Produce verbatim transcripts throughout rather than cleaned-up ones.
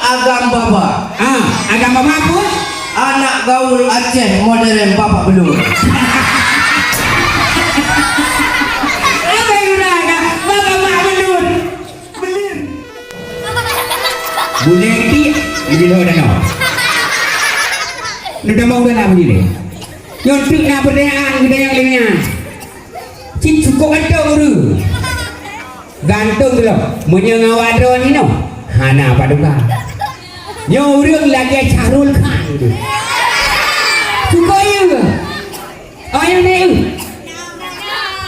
Agam Baba. Ah, Agam Baba apa? Anak gaul Aceh modern Bapak Belur. Apa yang udah ada? Bapak Mak Belur. Belur. Boleh nanti, lebih lewat danau. Udah mau udah nak bunyi ni. Nyontut nak perdayaan kita yang lainnya. Cit cukup ganteng ureueng. Ganteng tu lah. Meunyoe ngon awak droe ni noh, hana paduka. Nyoe ureueng lagèe Syahrul Khan tu. Suka ya ke? Oh, yang ni.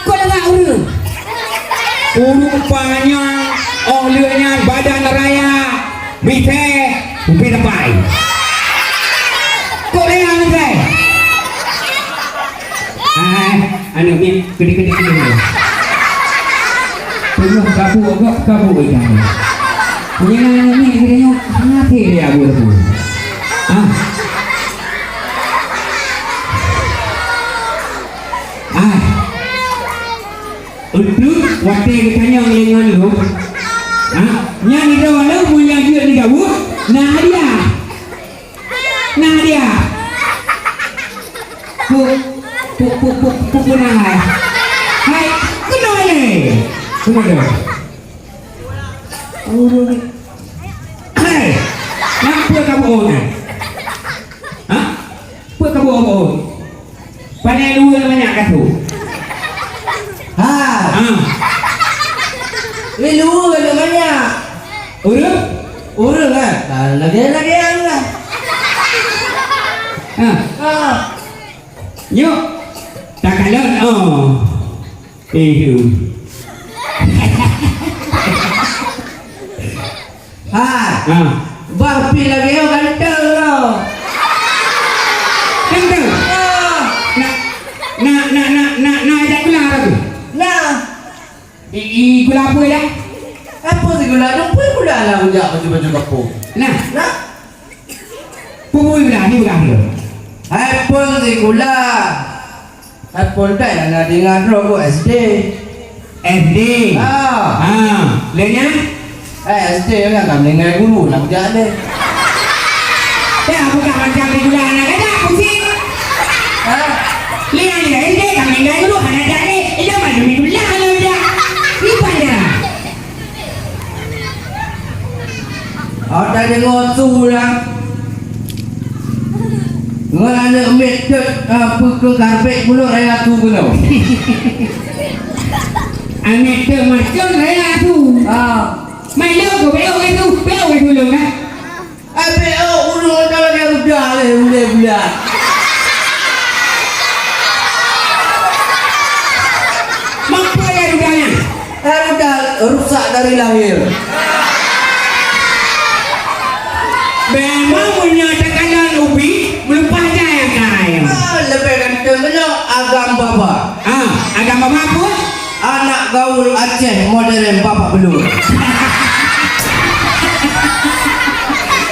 Kau lagak ureueng. Ureueng panyang, oh leuh nyan badan raya. Misai, upi tepai. Kok lé hana misai? Hai, aneuk miet, keudéh-keudéh keudéh. Penuh kabuk gok, kabuk ikan. Nyan aneuk miet keudéh nyoe, hana thé dia abu-abu. Ah. Ah. Untuk watèe geutanyong lé ngon lôn, ha? Nyan di dalam lôn, meunyo jeuet di Dawud, na hadiah. Na hadiah. Pu, pu, pu, pu, pu, pu, na hai. Hai, keunoe lé. Keunoe lé. Oh, ni. Hai. Napa kamu, oh, ni? Ha? Peue ka bohong-bohong? Pane luweue banyak ka tu. Ha. Ha. Di luweue banyak. Ureueng? Ureueng, ha. Ha, lagèe-lagèe lah. Ha. Ha. Nyoe. Takalon, oh. Eh, tu. Ha. Ha. Bah pi lagèe nyoe ganteng lom. Ganteng? Ha. Na, na, na, na, na, na jak gula tu? Na. I, i, gula apa ya? Apa si gula tu? Apa gula nak rujak baju-baju kampung? Nah. Nah. Pun gula ni gula dia. Hai pun si gula. Hai pun tak nak dengar droe ko S D. S D. Ha. Ha. Lé nyan? Eh, S D kan tak meninggai guru nak jak deh. Ya, bukan macam di gula anak gajah, pusing. Ha? Lé nyan S D tak meninggai guru anak jak deh. Itu macam di gula anak gajah. Ni panjang. Ata deungoe su lah. Ngon aneuk miet teuk, ah, peukeue karpet bunoe raya su keunoe. Aneuk teuk macam raya su. Ah. Mai lôn keu beok itu, beok itu lôn, eh. Abéh, oh, ureueng ata lagèe ruda lé, ulèe bulat. Mampu lé ruda nyan? Eh, ruda rusak dari lahir. Memang meunyoe takalon ubit, meulumpah jai akai. Ah, leubeh ganteng lom agam baba. Ah, agam baba apa? Anak gaul Aceh modern Bapak Belur.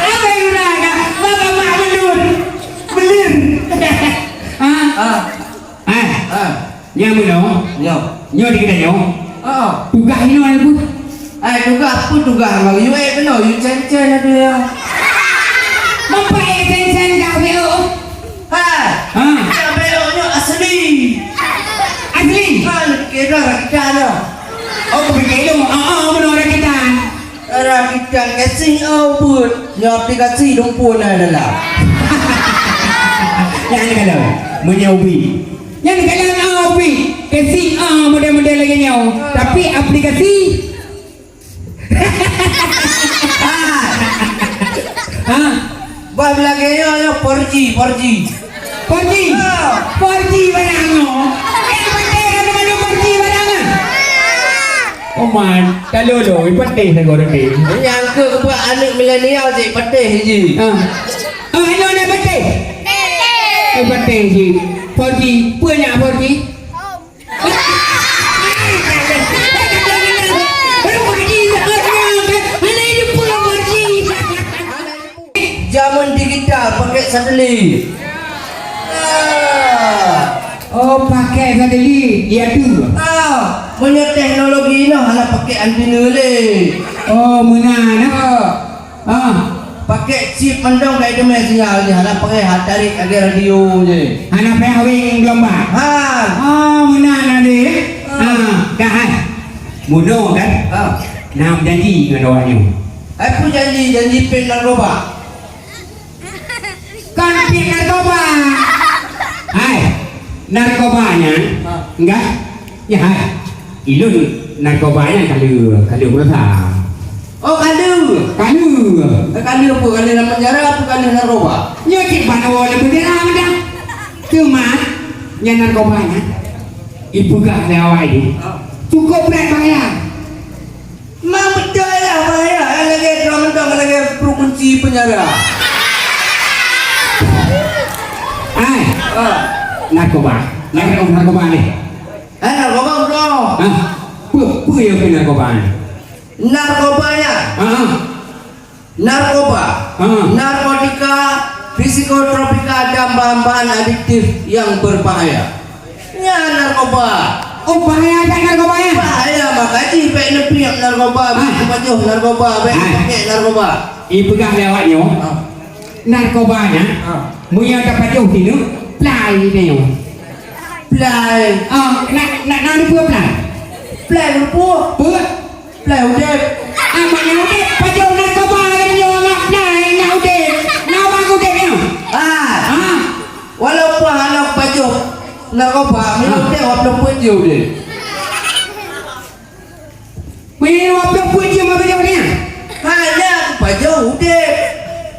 Apa yang udah ada? Bapak Mak Belur. Belur. Ah. Ah. Eh. Ah. Nyan meunoe. Nyoe. Nyoe di kita nyoe. Ah. Tugas inoe apa? Eh, tugas apa tugas? Bang, you eh kena, you cen-cen ada ya. Mampai cen-cen dah beo. Ha. Ha. Cak beok nyoe asli. Asli? Ha, kira rakitan nyoe. Oh, kupikir ilmu. Ah, ah, beuna rakitan. Rakitan gasing, oh, buet. Nyoe aplikasi dumpun na dalam. Nyan kalau meunyoe ubi. Nyan kalau na ubi. Gasing, ah, model-model lagèe nyoe. Tapi aplikasi Ha. Bah lagèe nyoe, nyoe four G, four G. Four G? Ha. Four G barang nyoe. Eh, patéh ka teumanu four G barang ah. Oh man, ka lolo, patéh sagoe teuntèe. Nyang keu buat aneuk milenial cit patéh ji. Ha. Ah, nyoe na patéh. Eh, patéh ji. Four G, peue nyak four G? Zaman digital pakai satelit. Ah. Oh, pakai satelit, ya tu. Ah, meunyoe teknologi nyoe hana pakai antena lé. Oh, meunan, nah. Ah. Ah. Pakai chip mandong ka teumé sinyal je, hana pakai hard tarik lagèe radio je. Hana payah weng gelombang. Ha. Oh, meunan na deh. Ha. Ha, dah hai. Bunoe kan? Ha. Nam janji ngon awak nyoe. Hai peue janji, janji pet narkoba. Kan pet narkoba. Hai, narkoba nyan. Ha. Enggak. Ya hai. Ilôn narkoba nyan ka lheueh, ka lheueh beurasa. Oh, ka lheueh. Ka lheueh. Eh, ka lheueh apa? Ka lheueh lam penjara apa ka lheueh narkoba? Nyoe cit ban awai lam penjara mantong. Cuma nyan narkoba nyan ipeugah lé awai nyoe. Ah. Cukup brat bahaya. Memang beutôi lah bahaya. Eh, lagèe droe mantong lagèe pruh kunci penjara. Ai. Ah. Narkoba. Narkoba, narkoba ni. Eh, narkoba udah. Hah? Peue, peue nyang keu narkoba nyan? Narkoba nyan. Ah, ah. Narkoba. Ah. Narkotika, psikotropika dan bahan-bahan adiktif yang berbahaya. Nyan narkoba. Oh, bahaya that narkoba nyan? Bahaya, makajih bèk neupiep narkoba, bèk neupajoh narkoba, bèk neupakék narkoba. Ipeugah lé awak nyoe. Ah. Narkoba nyan, ah, meunyoe tapajoh sineuk, plai nyoe. Plai. Ah, nak, nak, nak neupeue plai? Plai rupuh. Peue? Plai udép. Ah, meunyoe udép, pajoh narkoba nyoe ngon plai nyoe udép. Nak bak udép nyoe? Ah. Ah. Walaupun hana pajoh narkoba, meunyoe udép, walaupun udép. Meunyoe wapeuet peue cit meupajoh nyan? Hana pajoh udép.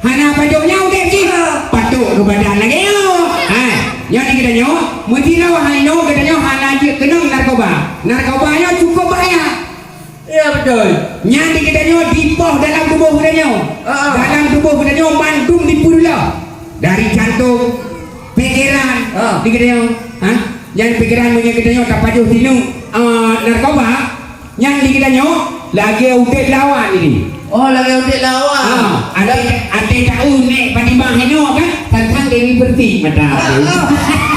Hana pajoh nyan udép cit. Ha. Patôt keu badan lagèe nyoe. Ha, nyoe di geutanyoe, meusidroe hai nyoe geutanyoe hana jeuet keunong narkoba. Narkoba nyoe cukup bahaya. Ya, beutôi. Nyan di geutanyoe dipoh dalam tuboh geutanyoe. Ha, ha. Dalam tuboh geutanyoe mandum dipeudula. Dari jantong, pikiran, ha, di geutanyoe. Ha? Nyan pikiran meunyoe geutanyoe tapajoh sineuk, ah, narkoba, nyan di geutanyoe lagèe udép lawan ini. Oh, lagèe udép lawan. Ah, até, até taeu nèk Fatimah hinoe kan, sang-sang Dewi Persik mata. Ah, ah.